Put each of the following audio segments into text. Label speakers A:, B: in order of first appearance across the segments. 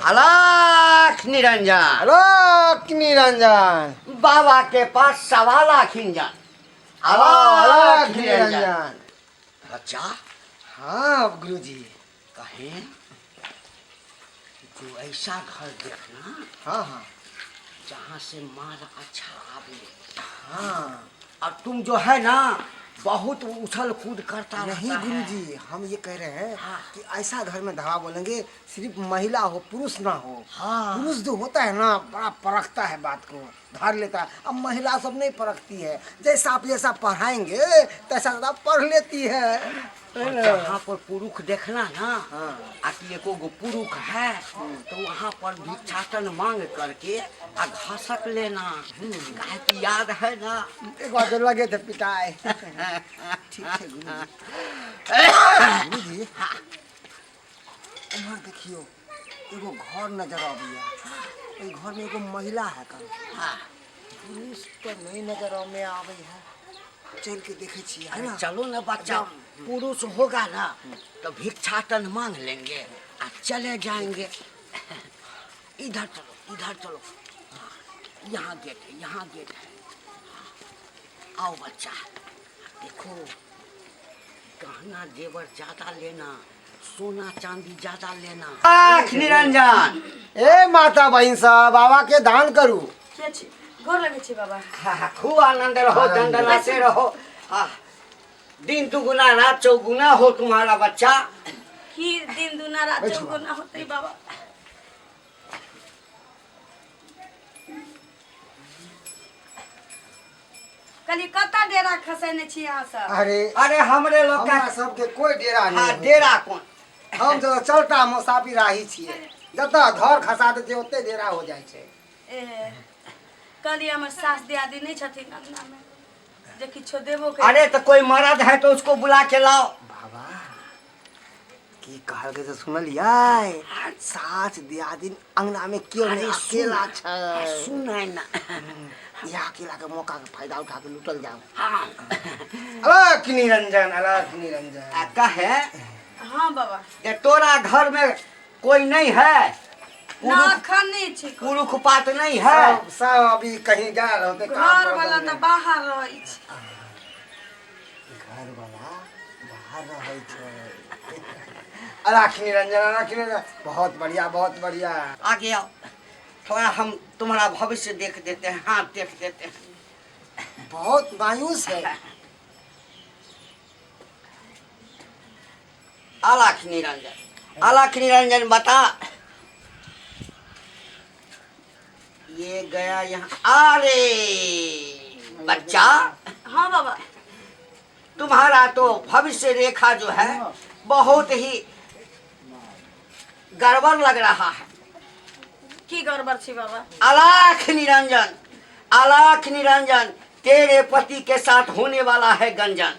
A: अलाख निरंजन।
B: अलाख निरंजन।
A: बाबा के पास 1.25 लाख इंजन। अलाख
B: अलाख
A: निरंजन।
B: निरंजन।
A: बच्चा।
B: हाँ गुरुजी।
A: कहें जो ऐसा घर देखना,
B: हाँ हाँ,
A: जहाँ से माल अच्छा आवे।
B: हाँ।
A: और तुम जो है ना बहुत उछल कूद करता
B: नहीं
A: रहता है।
B: गुरुजी, हम ये कह रहे हैं
A: हाँ।
B: कि ऐसा घर में धावा बोलेंगे सिर्फ महिला हो, पुरुष ना हो।
A: हाँ।
B: पुरुष जो होता है ना बड़ा परखता है, बात को धार लेता है। अब महिला सब नहीं परखती है, जैसा आप जैसा पढ़ाएंगे तैसा ज्यादा पढ़ लेती है।
A: और जहाँ पर पुरुष देखना ना,
B: हाँ।
A: आकि एको गो पुरुष है तो वहाँ पर भिक्षाटन मांग करके आ घसक लेना, काहे कि याद है ना।
B: एक बार तो लगे थे पिटाए। ठीक है गुरुजी। गुरुजी उम्हर देखियो, एगो घर नजर आबैया। ओहि घर में एगो महिला है कन।
A: हाँ।
B: पुरुष तो नहीं नजर में आबै है, चल के देखे छियै है
A: अरे
B: ना।
A: चलो ना बच्चा, पुरुष होगा ना तो भिक्षाटन मांग लेंगे आ चले जाएंगे। इधर चलो, इधर चलो। हाँ, यहाँ गेट है, यहाँ गेट है। आओ बच्चा, देखो गहना जेवर ज्यादा लेना, सोना चांदी ज्यादा लेना। आख निरंजन।
B: ए माता बहिन सब, बाबा के दान करू।
C: के छी? गोर लगै छी बाबा।
A: हाँ, हाँ, खूब आनंद रहो, दंडनाते रहो। हाँ, दिन दुगुना रात चौगुना हो तुम्हारा बच्चा।
C: की दिन दुना रात
B: बैठू।
C: चौगुना होतै बाबा? कहली कतऽ डेरा खसेने छी अहाँ सब?
B: अरे
A: अरे हमरे लोग का
B: हमरा सबके कोई डेरा नहीं
A: हाँ
B: होइ छै।
A: डेरा कौन?
B: हम जब चलता मुसाफिर राही छियै, जतऽ घर खसा दै छै ओते डेरा हो जाइ छै।
C: ए कहली हमर सास दियादी नहि छथिन अंगनामे जे किछो देबो के।
A: अरे तो कोई मर्द है तो उसको बुला के लाओ।
B: बाबा की कहलकै से सुनलियै? सास दियादिन अंगना में केओ नहि,
A: अरे
B: अकेला छै।
A: सुन है ना।
B: इएह अकेला के मौका के फायदा उठा के लूटल जाओ।
A: हाँ।
B: अलख निरंजन, अलख निरंजन।
A: आ कहे
C: हाँ बाबा।
A: जे तोरा घर में कोई नहीं है?
C: ना,
A: पुरुष
C: अखन नहि छै।
A: पुरुष पात नहीं है?
B: सब सब अभी कहीं गेल होते काम
C: घर
B: पर।
C: वाला तऽ बाहर रहै छै।
B: घर वाला बाहर रहै छै। अलख निरंजन, अलख निरंजन। बहुत बढ़िया, बहुत बढ़िया।
A: आगे आओ, थोड़ा हम तुम्हारा भविष्य देख देते हैं। हाँ, देख देते हैं।
B: बहुत मायूस है।
A: अलख निरंजन, अलख निरंजन। बता, ये गया यहाँ। अरे बच्चा।
C: हाँ बाबा।
A: तुम्हारा तो भविष्य रेखा जो है बहुत ही गड़बड़ लग रहा है।
C: की गड़बड़ छी बाबा?
A: अलाख निरंजन, अलाख निरंजन। तेरे पति के साथ होने वाला है गंजन।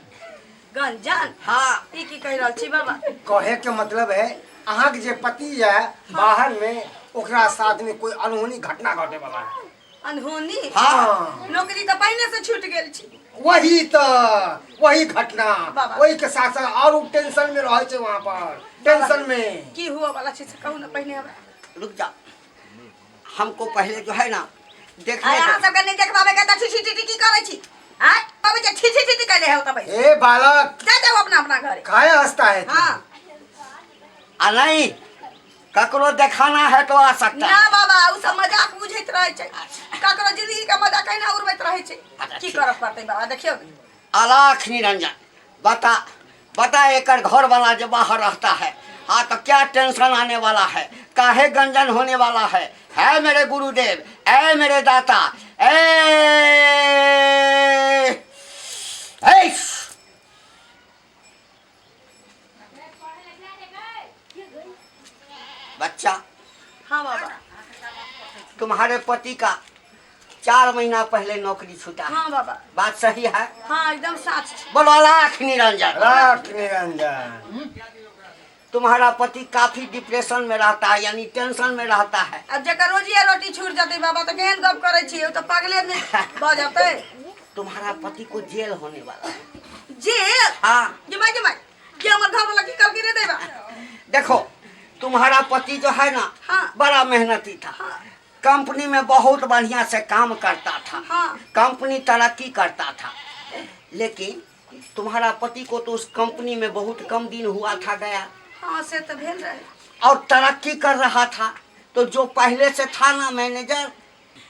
C: गंजन?
A: हाँ।
C: ई की कहि रहल छी बाबा?
B: कहे के मतलब है अहाँके जे पति है बाहर में, ओकरा साथ में कोई अनहोनी घटना घटे वाला है।
C: अनहोनी?
A: हाँ।
C: नौकरी तऽ पहिने से छूट गेल छी।
B: वही तो, वही घटना।
C: बाबा।
B: वही के साथ साथ और टेंशन में रहे छै वहाँ पर, टेंशन में।
C: की हुआ वाला छै से कहू ने पहिने हमरा।
A: रुक जा, हमको पहले जो है ना देखने
C: आय अहाँ
A: दो।
C: सबके नहि देखबाबै के तऽ छी छी छी की करै छी? आय बाबू जे छी छी छी कैले हो तब
B: ए बालक।
C: जा जाओ अपना अपना घरे।
B: काहे हंसता है तू?
C: हाँ।
A: आ नहीं, ककरो देखाना है तो आ सकता
C: ना
A: है।
C: बाबा, उ सब मजाक बुझैत रहै छै। ककरो जिंदगी के मजाक कहिना उड़बैत रहै छै।
A: अच्छा,
C: की
A: ठीक।
C: करऽ पड़तै बाबा, देखियौ।
A: अलाख निरंजन। बता बता, एकर घर वाला जो बाहर रहता है, हाँ, तो क्या टेंशन आने वाला है? काहे गंजन होने वाला है? है मेरे गुरुदेव, ए मेरे दाता, ए, ए बच्चा।
C: हाँ बाबा।
A: तुम्हारे पति का 4 महीना पहले नौकरी छूटा है।
C: हाँ बाबा।
A: बात सही है?
C: हाँ, एकदम साच छै।
A: बोलो अलाख निरंजन।
B: राख निरंजन।
A: तुम्हारा पति काफी डिप्रेशन में रहता है, यानी टेंशन में रहता है।
C: आब जकर रोजिए रोटी छूट जेतै बाबा, तऽ केहन गप करै छियै? ओ तऽ पागले नहि भऽ जेतै।
A: तुम्हारा पति को जेल होने वाला है।
C: जेल?
A: हाँ।
C: जमाई जमाई के हमर घर वाला की कहलकै रे देबा?
A: देखो, तुम्हारा पति जो है ना,
C: हाँ।
A: बड़ा मेहनती था।
C: हाँ।
A: कंपनी में बहुत बढ़िया से काम करता था।
C: हाँ।
A: कंपनी तरक्की करता था, लेकिन तुम्हारा पति को तो उस कंपनी में बहुत कम दिन हुआ था गया।
C: हाँ, से तऽ भेल रहे।
A: और तरक्की कर रहा था, तो जो पहले से था ना मैनेजर।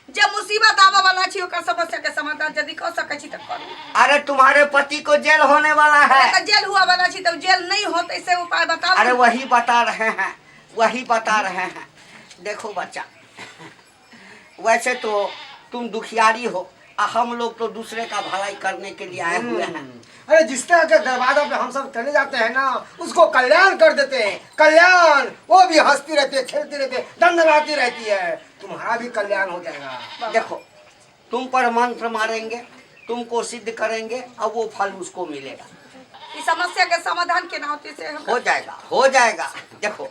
C: जे मुसीबत आबऽ वाला छी ओकर समस्या के समाधान यदि कऽ सकै छी तऽ करू।
A: अरे, तुम्हारे पति को जेल होने वाला है।
C: तऽ जेल हुआ वाला छी तऽ जेल नहीं होते से उपाय बताउ।
A: अरे, वही बता रहे हैं, वही बता रहे हैं। देखो बच्चा, वैसे तो तुम दुखियारी हो आ हम लोग तो दूसरे का भलाई करने के लिए आए हुए हैं।
B: अरे, जिस तरह के दरवाजा पे हम सब चले जाते हैं ना, उसको कल्याण कर देते हैं, कल्याण। वो भी हंसती रहती है, खेलती रहती है, दंदनाती रहती है। तुम्हारा भी कल्याण हो जाएगा।
A: देखो, तुम पर मंत्र मारेंगे, तुमको सिद्ध करेंगे और वो फल उसको मिलेगा।
C: ई समस्या के समाधान केना होतै से हमरा
A: हो जाएगा, हो जाएगा। देखो,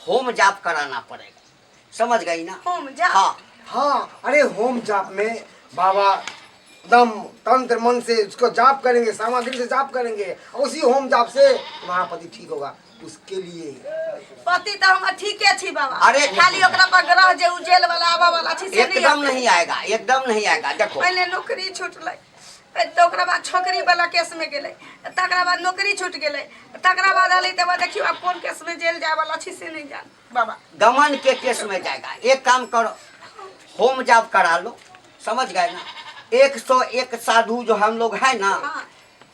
A: होम जाप कराना पड़ेगा, समझ गई ना?
C: होम जाप?
A: हाँ।
B: हाँ, अरे, होम जाप में बाबा दम तंत्र मन से उसको जाप करेंगे, सामग्री से जाप करेंगे और उसी होम जाप से तुम्हारा पति ठीक होगा। उसके लिए
C: पति तऽ हमर ठीके छी बाबा।
A: अरे-
C: खाली ओकरा पर ग्रह जे उ जेल वाला आबऽ वाला छी से नहीं
A: एकदम
C: अतै।
A: नहीं आएगा, एकदम नहीं आएगा। देखो।
C: पहिले नौकरी छूटलै, तऽ ओकरा बाद छोकरी वाला केस में गेलै, तकरा बाद नौकरी छूट गेलै, तकरा बाद एलै तऽ देखियौ आब कोन केस में जेल जाय वाला छी से नहीं जान बाबा।
A: दमन के केस में जाएगा। एक काम करो, होम जाप करा लो, समझ गए ना? 101 साधु जो हम लोग हैं ना,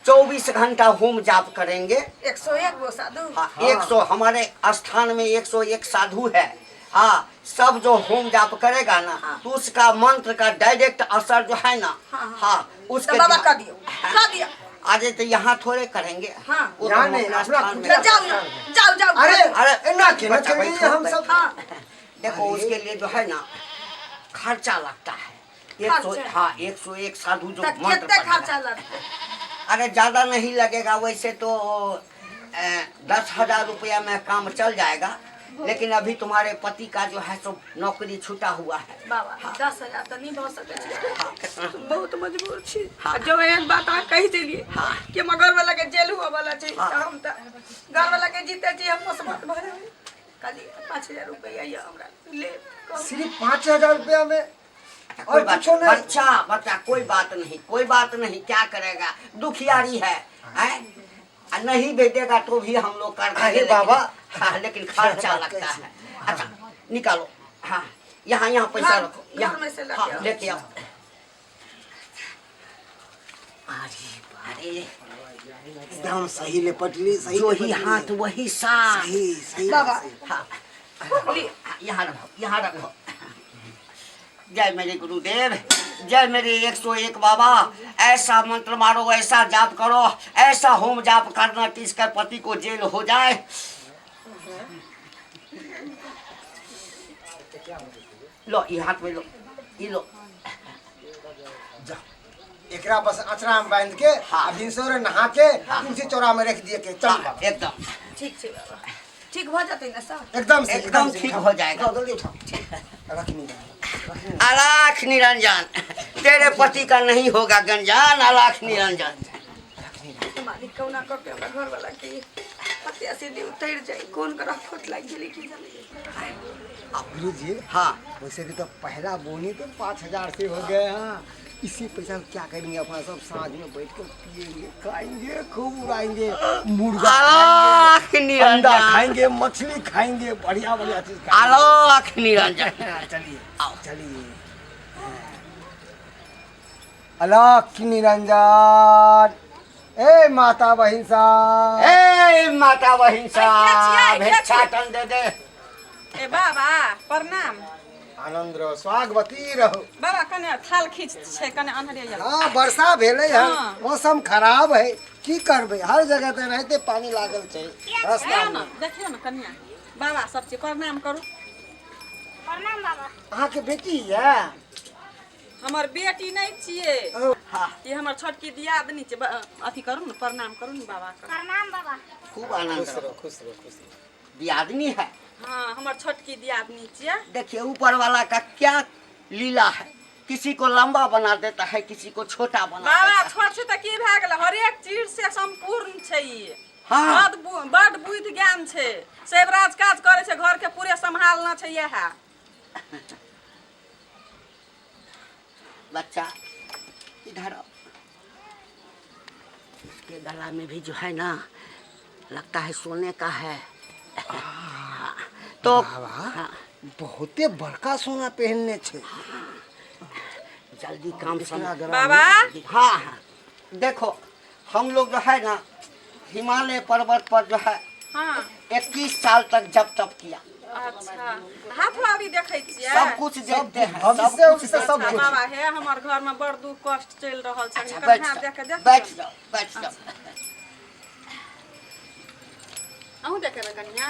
A: 24 घंटा होम जाप करेंगे।
C: 101 गो साधु?
A: हाँ, 100, हमारे स्थान में 101 साधु है। हाँ, सब जो होम जाप करेगा ना, तो उसका मंत्र का डायरेक्ट असर जो है ना, हाँ, उसके
C: तो बाबा कर दियो, कर दियो।
A: आज तो यहाँ थोड़े करेंगे। वो तो
B: यहाँ
A: हम
B: नहीं,
A: अपना
B: अपना
A: स्थान में।
C: तो जाओ ना, जाओ जाओ।
B: अरे
A: अरे,
B: ना के ना
A: बच्चा,
B: चलिए
A: बैठो,
B: हम सब।
A: देखो, उसके लिए जो है ना खर्चा लगता है 100
C: खर्चा?
A: हाँ, 101 साधु जो
C: तऽ
A: मंत्र
C: कते
A: पढ़ेगा।
C: खर्चा लगतै?
A: अरे, ज्यादा नहीं लगेगा। वैसे तो 10,000 रुपया में काम चल जाएगा, लेकिन अभी तुम्हारे पति का जो है सो नौकरी छूटा हुआ है।
C: बाबा, 10,000 तऽ नहि भऽ सकै छै।
A: हाँ, कितना?
C: बहुत मजबूर छी। आ जो एहन बात अहाँ कहि देलियै कि हमर घरवाला के जेल हुआ वाला छै, तऽ हम तऽ घरवाला के जीते छी हम मसमत भऽ जेबै। खाली 5,000 रुपया यऽ हमरा ले कहू।
B: सिर्फ 5,000 रुपया में
A: कोई
B: और
A: बात
B: कुछो नहीं?
A: बच्चा, बच्चा, कोई बात नहीं, कोई बात नहीं। क्या करेगा, दुखियारी है, हैं? आ नहीं भेजेगा तो भी हम लोग कर देंगे।
B: अरे बाबा।
A: हाँ, लेकिन खर्चा
B: बात
A: लगता
B: कैसी?
A: है। अच्छा, निकालो। हाँ, यहाँ यहाँ पैसा रखो।
C: घर
A: यहाँ
C: में से लेके
A: हाँ,
C: आओ।
A: लेके आओ। अरे अरे।
B: एकदम सही लिपट ली, सही
A: जो ही
B: लिपट ली।
A: हाथ वही साथ।
B: सही सही।
C: बाबा।
B: सही।
A: हाँ, यहाँ रखो, यहाँ रखो। जय मेरे गुरुदेव, जय मेरे 101 बाबा। ऐसा मंत्र मारो, ऐसा जाप करो, ऐसा होम जाप करना कि इसका पति को जेल हो जाए। लो, ये हाथ में लो, ये लो।
B: जा, एकरा बस अचरा में बांध के भिनसरे नहा के तुलसी चौरा में रख दिए के चल।
A: हाँ, एकदम।
C: ठीक छै बाबा, ठीक भऽ जेतै ने सर?
B: एकदम से।
A: एकदम
B: से।
A: ठीक
B: उठाओ,
A: हो जाएगा।
B: उठाओ, जल्दी उठाओ, रखनी रखनी।
A: अलाख निरंजन, तेरे पति का नहीं होगा गंजान। अलाख निरंजन।
C: मालिक, कहुना कऽ के हमरा घरवाला के हत्या सीधी उतरि जाय। कोन ग्रह खोट लागि गेलै की जाने।
B: गुरु जी।
A: हाँ।
B: वैसे भी तो पहला बोनी तो 5,000 से हो गया। हाँ, इसी पैसा में क्या करेंगे? अपना सब साँझ में बैठ कर पिएंगे, खाएंगे, खूब उड़ाएंगे, मुर्गा
A: अलाख
B: खाएंगे, अंडा
A: निरंजन।
B: खाएंगे, मछली खाएंगे, बढ़िया बढ़िया चीज खाएंगे।
A: अलाख निरंजन।
B: चलिए।
A: आओ।
B: चलिए। अलख निरंजन, ए माता बहिन साहब।
A: ए माता बहिन
C: के छियै?
A: साहब।
C: के
A: भिक्षाटन दे दे।
D: ए बाबा, प्रणाम।
B: आनंद रहो, स्वागवती रहो।
D: बाबा, कने थाल खींच छै, कने अन्हरे यऽ।
B: हाँ, वर्षा भेलै है। मौसम खराब है, की करबै? हर जगह तऽ एनाहिते पानी लागल छै रास्ता
D: आउ
B: मे।
D: ने, देखियौ ने कनिया। बाबा, सब चीज प्रणाम करू।
E: प्रणाम बाबा।
B: अहाँके बेटी यऽ?
D: हमर बेटी नहि छियै।
A: हाँ।
D: ई हमर छोटकी दियादनी छै। अथी करू ने, प्रणाम करू ने बाबा के।
E: प्रणाम बाबा।
A: खूब आनंद
B: खुश
A: रहो।
B: रहो, खुश रहो, खुश रहो।
A: दियादनी है?
D: हाँ, हमर छोटकी दियादनी छियै।
A: देखिए, ऊपर वाला का क्या लीला है, किसी को लंबा बना देता है, किसी को छोटा बना
D: बाबा,
A: देता है।
D: छोट छै तऽ की भए गेलै? हरेक चीज से सम्पूर्ण छै ई।
A: हाँ।
D: बड बड बुद्धि ज्ञान छै, सब राज काज करे छै, घर के पूरे संभालना छै इएह।
A: बच्चा इधर आओ। इसके गला में भी जो है ना, लगता है सोने का है। हाँ, तो
B: बाबा।
A: हाँ,
B: बहुते बड़का सोना पहनने छै।
A: जल्दी काम
B: एकरा
A: सम
B: गला
D: बाबा।
A: हाँ हाँ, देखो हम लोग जो है ना हिमालय पर्वत पर जो है 21 साल तक जप तप किया।
D: अच्छा, हाथ वाली देखै छियै?
A: सब कुछ देखते हैं, सब
B: भविष्य
A: कुछ
B: उविष्य सब
A: देखते हैं।
B: कुछ।
D: बाबा हे, हमर घर में बड़ दुख कष्ट चलि रहल छै।
A: अच्छा
D: कनि
A: बैठ
D: हाथ
A: जाओ,
D: देख के देख।
A: बैठ जाओ, बैठ जाओ।
D: अहूँ देखेबै कनिया?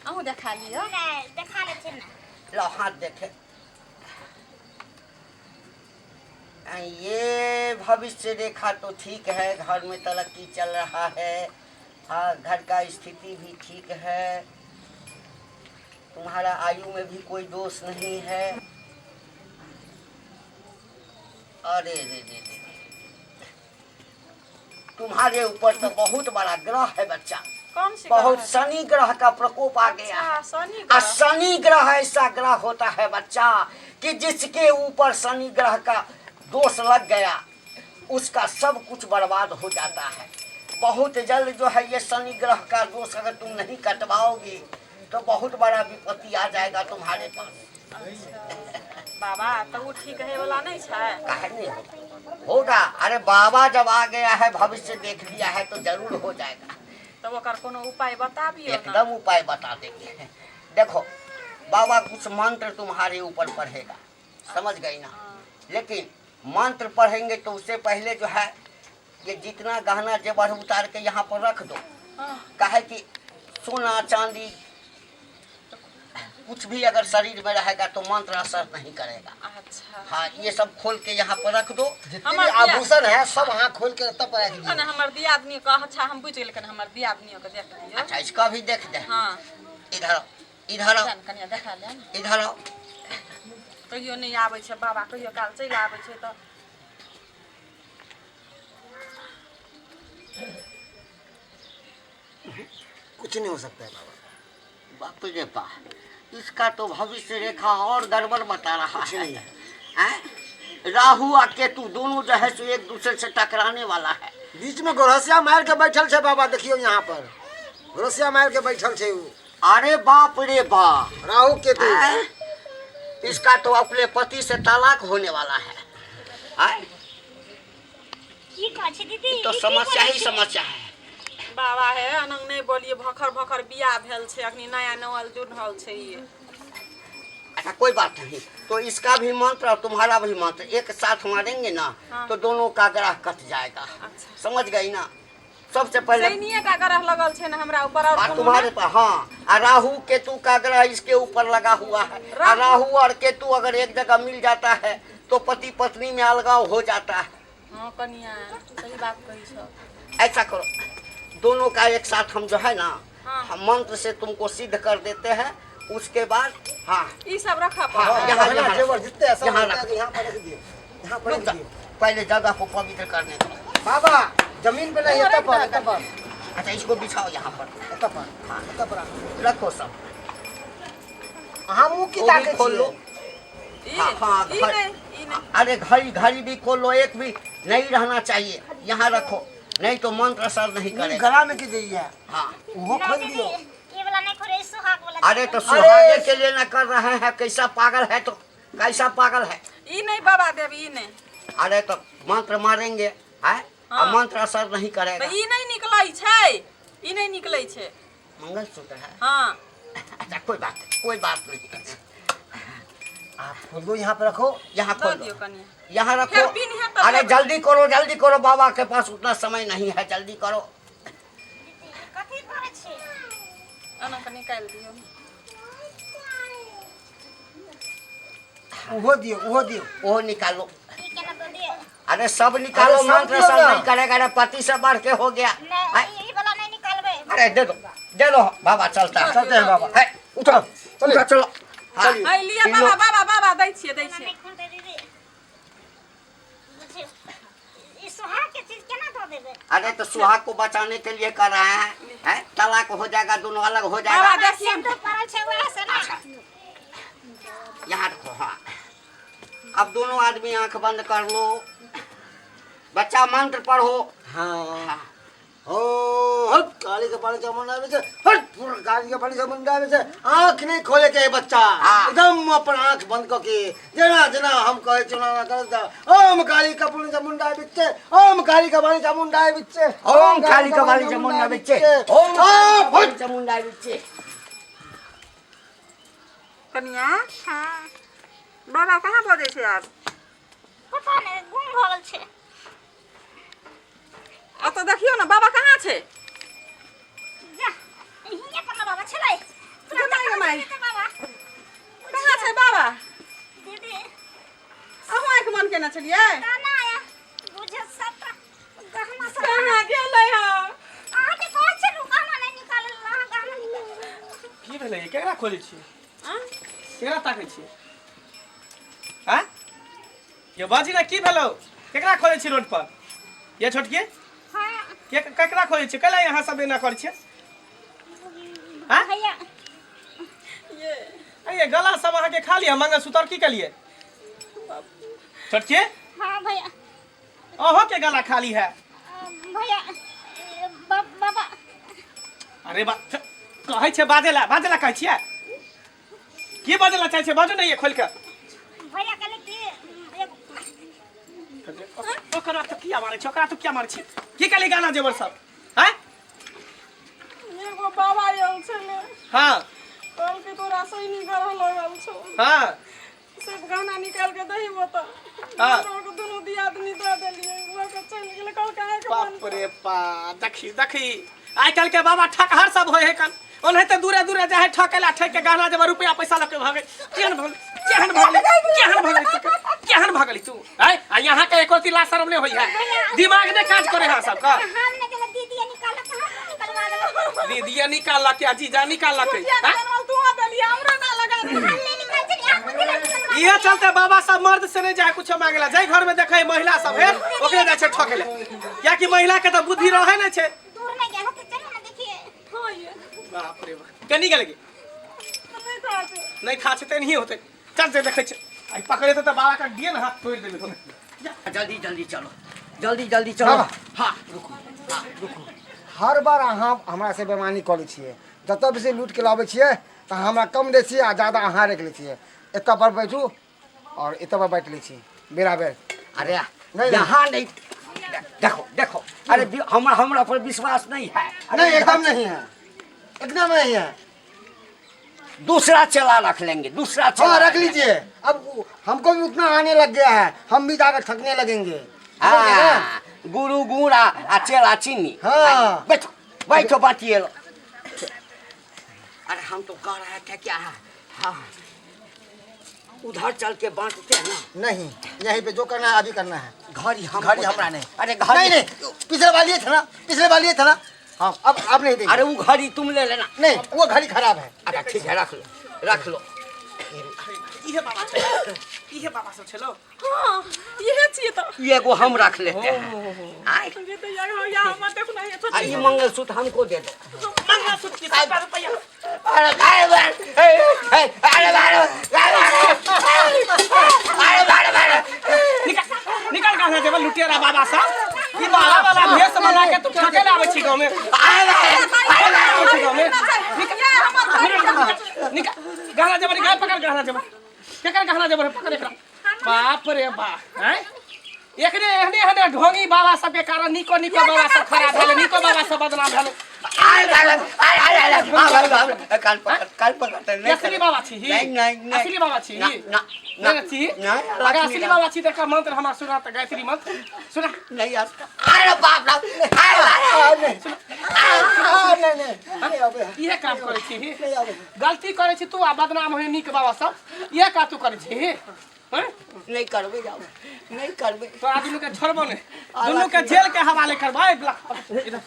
D: अहूँ देखा लिअ।
E: नहि, देखा लै छै ने।
A: लो हाथ देखे। ये भविष्य रेखा तो ठीक है, घर में तरक्की चल रहा है। हाँ, घर का स्थिति भी ठीक है, तुम्हारा आयु में भी कोई दोष नहीं है। अरे रे रे रे रे, तुम्हारे ऊपर तो बहुत बड़ा ग्रह है बच्चा।
D: कौन सी?
A: बहुत
D: ग्रह है?
A: शनि ग्रह का प्रकोप आ गया है।
D: अच्छा, शनि
A: आ
D: ग्रह।
A: शनि ग्रह ऐसा ग्रह होता है बच्चा कि जिसके ऊपर शनि ग्रह का दोष लग गया, उसका सब कुछ बर्बाद हो जाता है। बहुत जल्द जो है ये शनि ग्रह का दोष अगर तुम नहीं कटवाओगी तो बहुत बड़ा विपत्ति आ जाएगा तुम्हारे पास।
D: बाबा, तऽ ओ ठीक है वाला नहीं छै?
A: काहे नहीं होगा? होगा। अरे बाबा जब आ गया है, भविष्य देख लिया है, तो जरूर हो जाएगा।
D: तऽ ओकर कोनो उपाय बताबियौ ने।
A: एकदम उपाय बता देंगे। देखो बाबा कुछ मंत्र तुम्हारे ऊपर पढ़ेगा, समझ गई ना? लेकिन मंत्र पढ़ेंगे तो उससे पहले जो है ये जितना गहना जेवर उतार के यहाँ पर रख दो। काहे कि सोना चांदी कुछ भी अगर शरीर में रहेगा तो मंत्र असर नहीं करेगा। हाँ, ये सब खोल के यहाँ पर रख दो।
B: जितने भी
D: हमर बियाह-
B: आभूषण है, सब अहाँ खोल के तब पर रख दियौ।
D: ने हमर दियादनी के, अच्छा हम बुझि गेल, कनि हमर दियादनियो के देख लियौ।
A: अच्छा, इसका भी देख दे। इधर आओ, इधर आओ।
D: कनिया देखा ले ने।
A: इधर आओ।
D: कहियो नहि आबै छै बाबा, कहियो काल चलि आबै छै तऽ।
B: कुछ नहीं हो सकता है बाबा।
A: बाप रे बाप, इसका तो भविष्य रेखा और गड़बड़ बता रहा
B: कुछ
A: है।
B: नहीं है।
A: हैं? राहु और केतु दोनों जो है सो एक दूसरे से टकराने वाला है।
B: बीच में गोरसिया मार के बैठल छै बाबा, देखियौ यहाँ पर गोरसिया मार के बैठल छै उ।
A: अरे बाप रे बाप!
B: राहु केतु।
A: हैं? इसका तो अपने पति से तलाक होने वाला है, हैं?
E: की कहै छै दीदी?
A: तो
E: ई की
A: समस्या
E: बोलै
A: ही
E: छै?
A: समस्या है।
D: बाबा हे, अनंग नहि बोलिए, भखर भखर बियाह भेल छै, अखनी नया नवल जुड़ल छै ई।
A: अच्छा, कोई बात नहीं, तो इसका भी मंत्र और तुम्हारा भी मंत्र एक साथ मारेंगे ना, तो दोनों का ग्रह कट जाएगा। समझ गई ना? सबसे पहले
D: शनिये टा ग्रह लगल छै ने हमरा ऊपर, और
A: आ
D: कोनो
A: तुम्हारे
D: नहि?
A: पास, हाँ, आ राहु केतु का ग्रह इसके ऊपर लगा हुआ है। आ राहु और केतु अगर एक जगह मिल जाता है तो पति पत्नी में अलगाव हो जाता है।
D: हाँ कनिया, सही बात कहै छौ।
A: ऐसा करो, दोनों का एक साथ हम जो है ना, हम मंत्र से तुमको सिद्ध कर देते हैं, उसके बाद हाँ।
D: ई सब रखऽ
A: हाँ,
D: पड़तै?
A: यहाँ
B: गहना
A: यहाँ
B: जेवर जितने है सब
A: यहाँ
B: उतार
A: रख।
B: के यहाँ पर रख दियौ, यहाँ पर
A: रुक
B: रख
A: जा,
B: दियौ।
A: पहले जगह को पवित्र करने दो।
B: बाबा, जमीन पे नहीं, एतऽ पर, एतऽ पर।
A: अच्छा, इसको बिछाओ यहाँ पर।
B: एतऽ पर, एतऽ पर राखू।
A: रखो सब।
B: अहाँ मुँह की
A: वो भी
B: ताकै
A: खोल लो।
B: छियै?
D: ई
A: हाँ, हाँ,
D: ई
A: घर-
D: नहि, ई नहि।
A: अरे घड़ी घड़ी भी खोल लो, एक भी नहीं रहना चाहिए, यहाँ रखो, नहीं तो मंत्र असर नहीं करेगा।
B: गला में की दैया?
A: हाँ।
B: ओहो
E: नहि
B: खोल
E: दीदी,
B: दियौ।
E: ई वाला नहि खोले, ई सुहाग वाला।
A: अरे तो सुहागे के लिए ना कर रहे हैं? कैसा पागल है तो, कैसा पागल है।
D: ई नहि बाबा देव, ई नहि।
A: अरे तो मंत्र मारेंगे है
D: हाँ।
A: आ मंत्र असर नहीं करेगा।
D: तऽ ई नहि निकलै छै, ई नहि निकलै छै।
A: मंगलसूत्र है?
D: हाँ।
A: अच्छा, कोई बात कोई बात नहीं।
B: आप खोल दो, यहाँ पर रखो।
A: यहाँ
D: दऽ
A: खोल
D: दियौ
A: दो।
D: कनिया।
A: यहाँ रखो।
D: फिर पिन है तो
A: अरे
D: देबै।
A: जल्दी करो, जल्दी करो, बाबा के पास उतना समय नहीं है, जल्दी करो।
E: दीदी, कथी करै छी?
D: एना कऽ निकालि दियौ।
B: ओहो दियौ, ओहो दियौ।
A: वो निकालो।
E: ई केना दऽ दियै?
A: अरे सब निकालो।
B: अरे सब
A: मंत्र
B: दियो
A: सब
B: ना।
A: नहीं करेगा। अरे पति से बढ़ के हो गया।
E: नहि, ई वाला नहि निकालबै।
A: अरे दे दो, दे दो बाबा, चलता है।
B: चलते हैं बाबा।
A: है,
B: उठो,
A: उठो, चलो, हाँ।
D: है लिअ बाबा, बाबा, बाबा, दै छियै, दै
E: केना
D: छियै।
E: नहि खुलतै दीदी? बुझियौ, ई सुहाग के चीज केना दऽ दऽ देबै।
A: अरे तो सुहाग को बचाने के लिए कर रहे हैं, हैं? तलाक हो जाएगा, दोनों अलग हो जाएगा।
D: बाबा देखिए
E: सिंदूर पड़ल छै वएह से ना।
A: अच्छा यहाँ रखो। हाँ अब दोनों आदमी आंख बंद कर लो। बच्चा मंत्र पढ़ो।
B: हाँ हो हट काली के पानी चामुंडा आवे छे, हट पूरा काली के पानी चामुंडा आवे छे। आंख नहीं खोले के बच्चा।
A: हाँ।
B: एकदम अपन आंख बंद क के जेना जेना हम कहे छी ओना करत जा। ओम काली के पानी चामुंडा आवे छे, ओम काली के पानी चामुंडा आवे छे,
A: ओम काली के पानी चामुंडा आवे छे, ओम
B: ओम
A: काली चामुंडा आवे छे।
D: कनिया
E: हाँ
D: बाबा कहाँ बजै छै आब?
E: पता नहि, गुम भऽ गेल छै।
D: ओतऽ देखियौ ने बाबा कहाँ छै?
E: जा हियाँ पर ना बाबा छलै।
D: तोरा
E: तुरंत
D: माय।
E: देखा बाबा।
D: कहाँ छै बाबा?
E: दीदी
D: अहूँ आँखि बंद केने छलियै?
E: ना आया बुझे सबटा गहना सब
D: कहाँ गेलै हँ?
E: अहाँके कहै छै गहना नहि निकालल, अहाँ गहना निकाल।
F: की भेलै? केकरा खोजै छियै?
D: आँ?
F: केकरा ताकै छियै? आँ ये बाजी ना, की भेलौ? केकरा खोजै छी रोड पर ये छोटकी?
E: हाँ।
F: के केकरा खोजै छियै? कैला यहाँ सब एना करै छियै? आँ?
E: भैया
D: ये
F: अरे गला सब अहाँके खाली है, मंगलसूत्र की केलिए छोटकी?
E: हाँ भैया।
F: अहों के गला खाली है।
E: भैया बाबा।
F: अरे बा कहै छै बाजै ला, बाजै ला कहै छियै? की बाजै ला चाहै छियै? बाजू नहीं खोलि कऽ।
E: भैया कहले कि एगो
F: ओकरा तो किया मारै छै? ओकरा तो किया मारै छै? की कहली गाना जेवर सब हैं?
D: एगो बाबा आयल छलै।
F: हाँ।
D: कहलकै तोरा सैनी गरह लगल छौ।
F: हाँ।
D: सब गहना निकालि के दही बता।
F: हाँ।
D: हमरा दुनू दियादनी दऽ देलियै, लऽ के चलि गेलै। कहलकै आँखि बंद।
F: बाप रे बा, देखी देखी आइ काल्हि के बाबा ठकहर सब होइ है कन। ओनाहिते दूरे दूरे जाइ है ठकै ला, ठकि के गहना जेवर रुपया पैसा लऽ के भागै। केहन भगलै, केहन भगलै, केहन भगलै तू, केहन भगली तू आय? आ यहाँ के एको तिला शरम नहीं होई है, दिमाग नहीं काज करे है सबका।
E: हम ने कहले दीदी निकाल, कहाँ निकलवा देलक?
F: दीदी निकालक या जीजा निकालक?
D: कुटिया के जनमल तू देलियै, हमरा ना लगा देलियै।
E: हम नहीं निकाल छलियै, अहाँ कथी लए निकलवा?
F: इहे चलते बाबा सब मर्द से नहीं जाए कुछ मांगेला। जाय घर में देखे महिला सब है ओकरे जाय छै ठकेला, कियाकि महिला के तो बुद्धि रहे नहीं छै।
E: दूर नहीं गया तो चलो ना देखिए।
D: हाँ ये
F: बाप रे बाप, केनी गेल गे?
D: नहि था छै।
F: नहीं खा छै ते नहीं होते, चल जे देखै छै। आई पकड़े तो बाबा का दिए ना हाथ तोड़ देबे।
A: जल्दी जल्दी चलो, जल्दी जल्दी चलो।
B: बाबा।
A: हाँ रुको, हाँ रुको।
B: हर बार अहाँ हमरा से बेमानी करै छियै। जतऽ बेसी लूट के लाबै छियै तऽ हमरा कम दै छियै आ ज्यादा अहाँ राखि लै छियै। एतऽ पर बैठू और एतऽ पर बाँटि लै छी बेरा बेर।
A: अरे
B: नहीं।
A: यहाँ नहीं, देखो देखो, अरे हमरा हमरा पर विश्वास नहीं है? अरे
B: नहीं, एकदम नहीं है, एकदम नहीं है।
A: दूसरा चला रख लेंगे, दूसरा चला।
B: हाँ रख लीजिए। अब हमको भी उतना आने लग गया है, हम भी जाकर ठकने लगेंगे। समझ गए ना?
A: हाँ, गुरु गुड़ा आ चेला चीनी।
B: हाँ।
A: बैठो बैठो, बाटिए लो। अरे हम तो कह रहे थे क्या, हाँ उधर चल के बांटते हैं ना।
B: नहीं, यहीं पे जो करना है अभी करना है।
A: घड़ी हम
B: घड़ी हमरा नहीं।
A: अरे घड़ी
B: नहीं नहीं, पिछले वाली ये था ना, पिछले वाली ये था ना। हाँ अब नहीं देंगे।
A: अरे वो घड़ी तुम ले लेना।
B: नहीं, वो घड़ी खराब है।
A: अच्छा ठीक है, रख लो रख लो।
F: इहे बाबा छै, इहे बाबा सब छलो।
D: हाँ इहे छियै तऽ।
A: ये एगो हम रख लेते हैं। आय।
D: ये तऽ यार हो या हमर देखू ना ये
A: आ ये मंगलसूत्र हमको दे दो।
F: मंगलसूत्र की सबटा रुपया।
A: अरे अरे अरे अरे अरे अरे अरे
F: निकाल निकाल गहना जेवर लुटेरा बाबा सब। ई बाबा वाला भेष बना के तू ठके ला आबै छी गाँव में, आबै छी गाँव में। निकाल निकाल गहना जेवर निकाल, पकड़ गहना जेवर। केकर गहना जेवर है? पकड़ एकरा। बाप रे बाप, हैं एकरे एहने एहने ढोंगी बाबा सब के कारण निको निको बाबा सब खराब भेलै, निको बाबा सब बदनाम भेलै।
A: कान पकड़, कान पकड़। नहीं
F: असली बाबा छी?
A: नहीं नहीं नहीं।
F: असली बाबा छी?
A: ना ना ना।
F: नहीं छी?
A: नहीं,
F: अगर असली बाबा छी तऽ एकटा मंत्र हमरा सुना तऽ, गायत्री मंत्र सुना।
A: नहीं आता। अरे बाप रे, अरे
B: नहीं नहीं नहीं नहीं आबे है।
F: इहे काम करै छी?
B: नहीं आबे है।
F: गलती करै छी तू आ बदनाम होइ नीक बाबा सब, इहे काज तू करै छी हैं?
A: नहीं करबे, जाओ, नहीं करबे।
F: तोरा दुनू के छोड़बो नहि, दुनू के जेल के हवाले करबै। इधर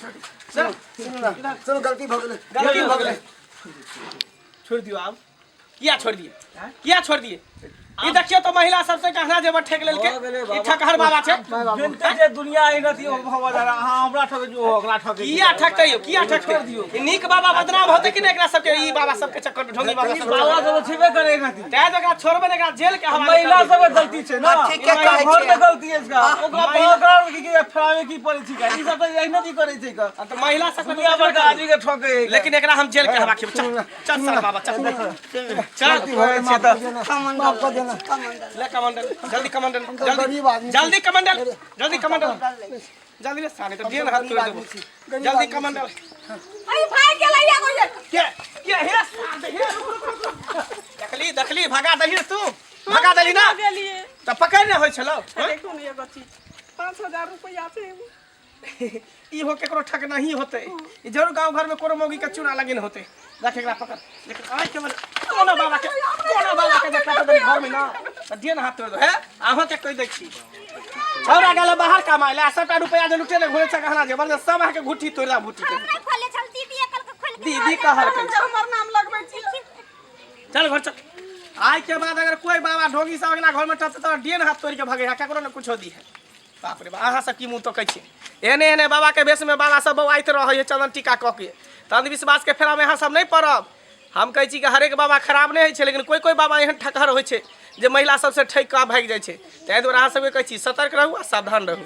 F: चल।
B: सुनू ना, सुनू, गलती भऽ गेलै।
F: गलती भऽ गेलै, छोड़ि दियौ आब। किया छोड़ि दियै? किया छोड़ि दियै? ई देखियो तो महिला सबसे गहना जेवर ठेक लेलके।
G: भऽ गेलै
F: ई
G: बाबा।
F: ठकहर बाबा छै।
G: जनिते जे दुनिया एहि रति भऽ जा अहाँ हमरा ठकै जो ओकरा ठकै।
F: किया ठकतै यौ, किया ठकतै? ई नीक बाबा बदनाम होतै कि नहि एकरा सबके ई बाबा सबके चक्कर में, ढोंगी बाबा सब?
G: बाबा सब छेबे करे रति।
F: तैं तऽ एकरा छोड़बै ने, एकरा जेल के हवाले
G: महिला
F: करबै।
G: सबके गलती छै ना।
A: हाँ, ठीके कहै
G: घर
A: छियै।
G: में गलती है इसका। ओकरा ओकरा की की फरावे की पड़ै छै का। ई सब तऽ एहिना की करै छै का।
F: आ तऽ महिला सबके
G: दुनिया भर के आदमी के ठकै है।
F: लेकिन एकरा हम जेल के हवा खेबै। चल चल साला बाबा, चल चल।
B: माफ कर देना, माफ कर देना।
F: ले कमंडल, जल्दी कमंडल,
B: तो
F: जल्दी
B: गरीब आदमी छी।
F: जल्दी कमंडल, जल्दी कमंडल, जल्दी ले साले, तो डेढ़ हाथ तोड़ देबो।
B: गरीब
F: जल्दी
B: आदमी छी।
F: कमंडल।
C: अरे भाग गेलै एगो ये।
F: के हे साले, हे रुक रुक रुक रुक। देखली देखली, भगा दही तू, भगा दही ना।
D: देलिए।
F: तऽ पकड़ ने होइ छलौ।
D: देखो ने एगो चीज, 5000 रुपया छै एगो।
F: ई हो केकरो ठक नहीं होते, ई जरूर गांव घर में कोनो मौगी के चूना लगिन होते। देख एकरा पकड़, देख आइ के कोनो बाबा के, कोनो बाबा के देखला तो घर में ना तऽ डेन हाथ तोड़ दो। हे अहाँ के कहि दै छी, छौड़ा गेल बाहर कमाय ले, सबटा रुपया जे लुटे ले घुरे छै गहना जे बल सब अहाँके घुट्ठी तोड़ दा घुट्ठी के।
E: हम नहीं खोले छल, दीदी एकल के खोल के।
F: दीदी कहल
D: हम जे हमर नाम लगबै छी।
F: चल घर चल। आइ के बाद अगर कोई बाबा ढोंगी सब अगला घर में टपते तो डेन हाथ तोड़ के भगे है, केकरो ने कुछो दी है। बाप रे बाप, अहाँ सब की मुँह तकै छी? एहने एहने बाबा के भेष में बाबा सब बौआइत रहै है चंदन टीका कऽ के। तऽ अंधविश्वास के फेरा में अहाँ सब नहि पड़ब। हम कहै छी कि हरेक बाबा खराब नहि होइ छै, लेकिन कोई कोई बाबा एहन ठकहर होइ छै जे महिला सबसँ ठकि कऽ भागि जाइ छै। ताहि दुआरे अहाँ सबके कहै छी, सतर्क रहू आ सावधान रहू।